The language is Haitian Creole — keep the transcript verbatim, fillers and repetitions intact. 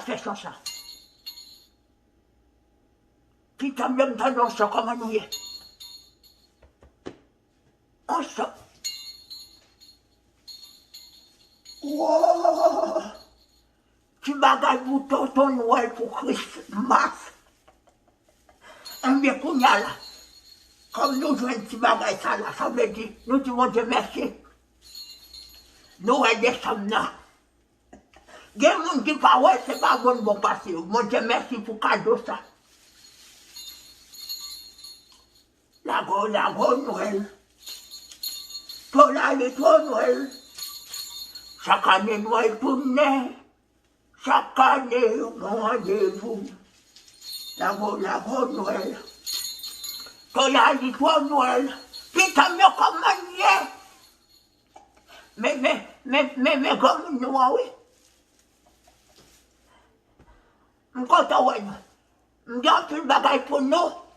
Fè son sa. Ti tanm yo, m tande yon son, kòman nou ye? Yon son. Wo! Ti bagay pou tonton Nwèl pou Krismas. Ebyen, kounye a la, kòm nou jwenn ti bagay sa la, sa vle di, nou di Bondye mèsi. Nou wè desanm nan. Gen moun ki pa wè, se pa bon bon pase yo. Bondye mèsi pou kado sa. Lago, lago Nwèl. Twò lali, twò Nwèl. Chak ane Nwèl tounen. Chak ane yo pran randevou. Lago, lago Nwèl. Twò lali, twò Nwèl. Pitit yo, kòman ye? Men, men, men, men, men granmoun nou an, wi. M kontan wè nou. M gen anpil bagay pou nou.